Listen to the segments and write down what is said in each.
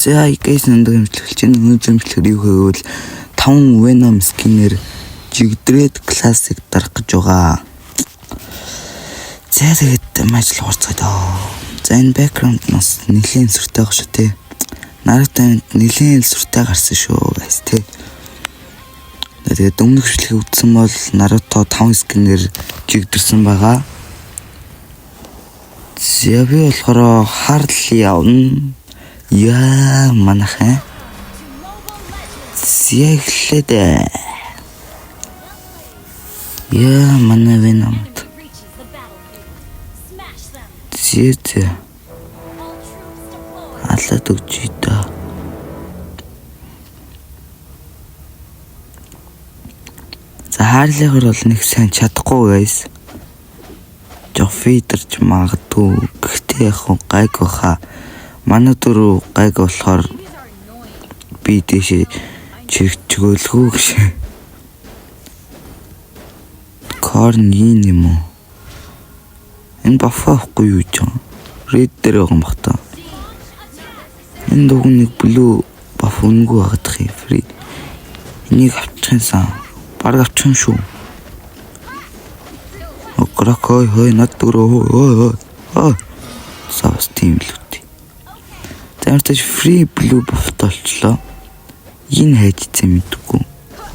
За, guys, өндөр хэмжлэгч чинь өнөөдөр хэмжлэгээр юу гэвэл 5 Venom skin-ээр Juggernaut Classic дарах гэж байгаа. За, тэгээд матч л орцгоо доо. За, энэ background нас нэлээд сүртэй байгаа шүү те. Naruto нэлээд сүртэй гарсан шүү, guys, те. Тэгээд өмнөх бичлэгийг үзсэн бол Naruto 5 skin-ээр жигдэрсэн байгаа. За, би болохоор Harley явна. Яа, манайхан. За, эхлээд. Яа, манай Venom. Зэ зэ. Алаад өгч да. За, Harley-гаар бол нэг сайн чадахгүй, guys. Жоо feed-эрч магадгүй. Гэхдээ яг гайг баха. Манай дөрөв гайг болохоор би дэше чирэгчгөөлгөө гэж. Корн юм юм уу? Энэ buff авахгүй юу ч юм. Red дээр байгаа юм бах та. Энэ дуг нэг blue buff үнэгүй байгаадах юм. Free. Энийг авчих юмсан. Бараг авчих юм шүү. Огрок, ой хой, над дөрөв, ой ой ой. За, бас тийм л үгүй. За, ямар ч free blue buff толчлоо. Энэ хайжсэн мэдгүй.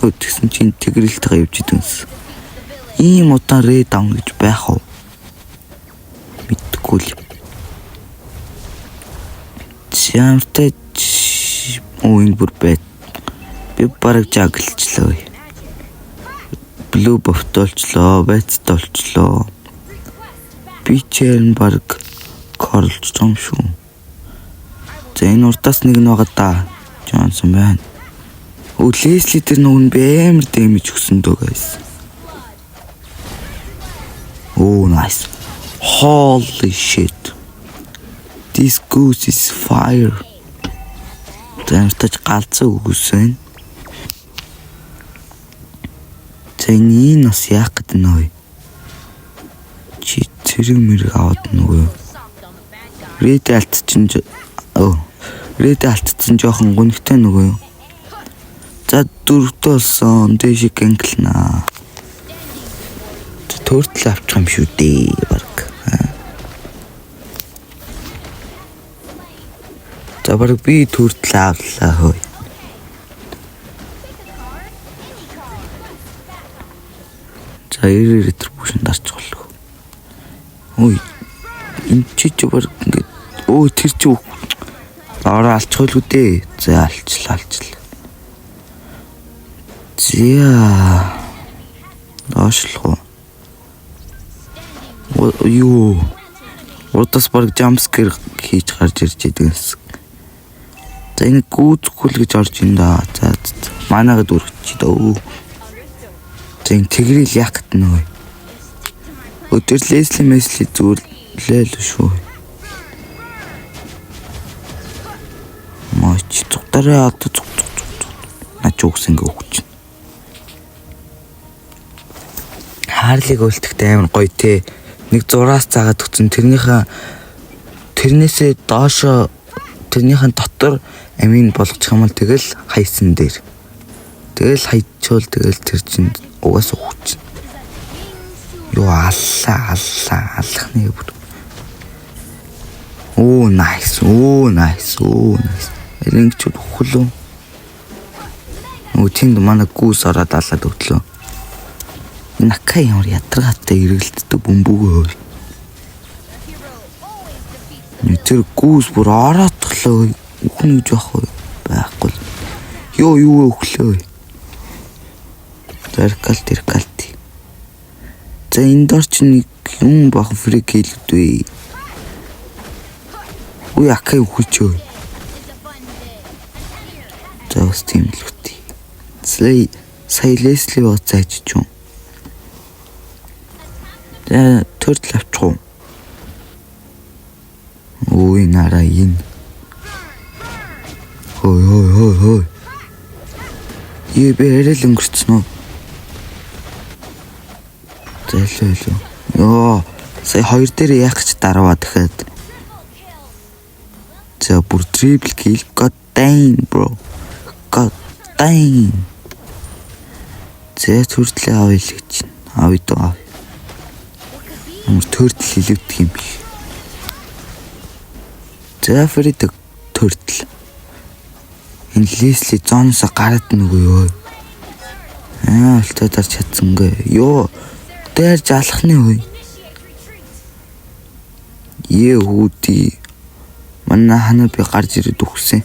Өө, тэгсэн чинь тэгрэлтэйгээ явж идэнс. Ийм удаан red down гэж байх уу? Мэдгүй л. Ямартай оо, энэ бүр байт. Би бараг жаглчлаа. Blue buff толчлоо, байц толчлоо. Би ч бараг корлж юм шүү. За, энэ урдаас нэг нь байгаа да. Джонсон байна. Өө, Лесли тэр нөгөө нь би амар damage өгсөн дөө, guys. Oh, nice. Holy shit. This goose is fire. Замартаж галзуу goose байна. За, энэ бас яах гэдэг нөө? Чи цэрэг мэрэг аваад нөгөө. Red алт чинь өө. Red алтцсан, жоохон гүнхтэй нөгөө юу. За, дөрөвдөө болсон. Дээшээ gank-лнаа. За, turtle авчих юм шүү дээ баг. За, баг би turtle авлаа хөөе. За, 90 retribution дарчих болов. Ой, энэ чи чи баг ингээд өө, тэр чи ороо алчихвал үү. За, алчлаа, алчлаа. За, доошлох уу? Юу? Урдаас баг jump scare хийж гарч ирж идэг юмсан. За, энэ гүйцэхгүй л гэж орж ин да. За, манайгад үргэж дөө. За, энэ тэгрэл яах гэдэг нөө. Өдөр Лесли Месли зүгээр лээл шүү. Моч цугтараа одоо цуг цуг цуг цуг. Наач үгс ингээ өгч. Харлиг үлдэхдээ амар гоё те. Нэг зураас заагаад өгсөн, тэрнийхээ тэрнээсээ доошо, тэрнийхэн дотор амийг болгочих юм бол тэгэл хайсан дээр. Тэгэл хайчвал тэгэл тэр чинь угаасаа хүчин. Юу, аллаа, аллаа, аллах нэг бүр. Оо, nice. Оо, nice. Оо, nice. Ингэж өгөх лөө. Өө, тэнд манай goose ороод алаад өглөө. Энэ Ака ямар ядаргаатай эргэлддэг бөмбөгөө. Тэр goose бүр ороодглоо. Үхэн гэж байх вэ? Байхгүй л. Йоо, юу өглөө. Зеркал теркалти. За, энэ дор чи нэг юм бахан free kill үү? Үгүй, Ака үхэж. За, бас тийм л үгүй. Сая сая Лесли бацаач юм. За, turtle авчих уу? Ой, нараа энэ. Хой хой хой хой. Е, би арай л өнгөрцөн үү? За, илүү илүү. Йоо, сая хоёр дээр яах гэж дарваа дахиад. За, бүр triple kill. God damn, bro. God damn. За, turtle ээ авъя л гэж. Авъя доо, авъя. Ямар turtle хилэгдэх юм бэ? За, free turtle. Энэ Лесли zone оосоо гараад нүгөө ёо. Аа, ult аа дарж чадсангүй. Ёо. Дайрж алханы хөөе. Е хүүдий. Манай хана би гарч ирээд үхсэн.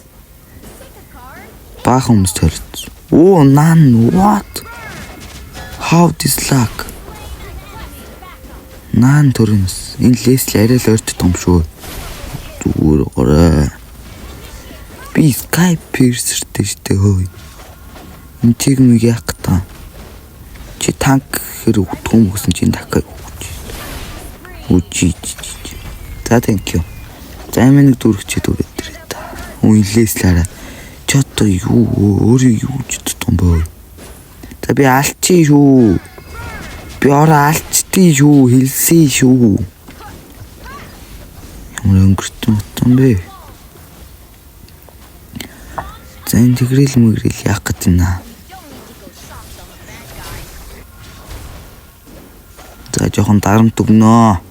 Баахан хүмүүс тойрсон. Оо, нан, what? How this luck? Наан төрөнс. Энэ Лесли арай л ойртох юм шүү. Зүгээр горой. Би Sky Piercer-тэй штэ хөөе. Энэ тийг мэг яах гэдэг. Чи танк гэхээр өгдөг юм гэсэн чинь дахиад өгч. Үжи. За, thank you. За, амин нэг дүүрэгчээ дүүрээд ирээ та. Үн Лесли хараа. Чи одоо юу, өөрөө юу ч дутсан юм бэ? За, би алчий шүү. Би ороо алчтий шүү, хэлсэн шүү. Ямар өнгөртөн утсан бэ? За, энэ тэгрэл мэгрэл яах гэж байна? За, жоохон дарамт өгнөө.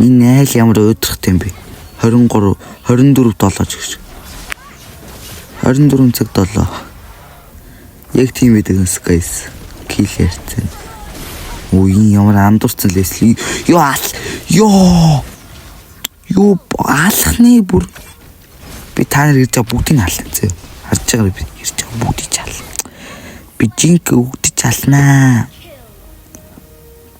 Энэ айл ямар уйдрахтай юм бэ? 23 24 7 ч гэж. 24 цаг 7. Яг тийм байдаг юм, guys. Kill ярьсан. Өө, энэ ямар андуурсан Лесли. Йоо, ал. Йоо. Юу алхны бүр, би та нар ирж байгаа бүгдийг нь ална зөө. Харж байгаа, би ирж байгаа бүгдийг ч ална. Би жинк өгдөж алнаа.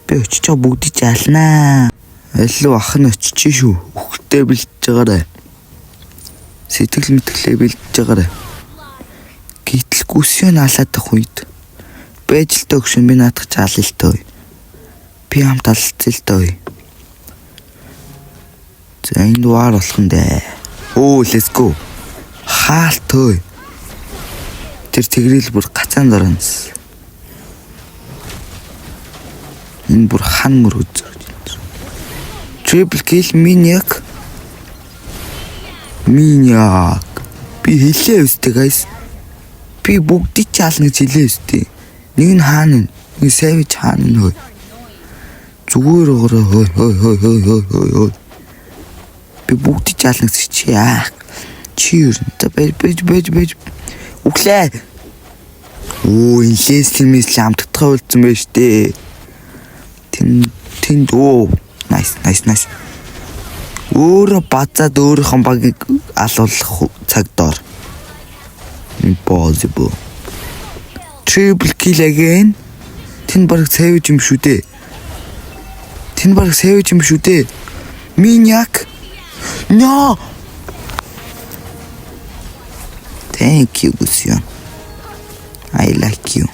Би очиж байгаа бүгдийг ч алнаа. Алив ах нь очиж шүү. Үхтэй бэлдэж байгаарай. Сэтгэл мэтгэлээ бэлдэж байгаарай. Гэтэл гүсьон алаад ах үед байж л тоо гшин, би наадах ч алъя л тоо. Би хамт алцсан л тоо. За, энд war болох нь дээ. Оо, let's go. Хаалт хөөе. Тэр тэгрэл бүр гацаан доронс. Энэ бүр хан мөрөд зөрж. Triple kill, Maniac. Maniac. Би хэлээ өстэй, guys. Би бүгдийг ч ална гэж хэлээ өстэй. Нэг нь хаана, нэг savage хаана нь хөөе. Зүгээр огороо хөөе хөөе хөөе хөөе хөөе хөөе. Би бүгдийг ч ална гэж, чи яах. Чи ер нь за байж байж байж байж. Үхлээ. Оо, энэ Лесли мэсли амтдахаа үлдсэн байж тээ. Тэн тэнд, оо, nice, nice, nice. Өөрөө базаад өөрийнхөө багийг алуулах цаг доор. Impossible. Triple kill again. Тэн баг savage юм шүү дээ. Тэн баг savage юм шүү дээ. Maniac. No. Thank you, Gusion. I like you.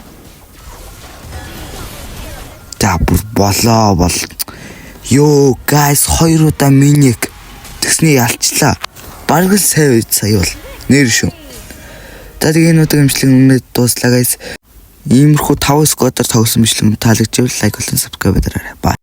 За, бүр болоо бол. Йоо, guys, хоёр удаа Maniac тэгсний ялчлаа. Бараг л savage сая бол нэр шүү. За, тэгээ энэ удаагийн бичлэг өмнөд дууслаа, guys. Иймэрхүү 5 squad аар тоглосон бичлэг таалагдчихвал like болон subscribe дараарай. Bye.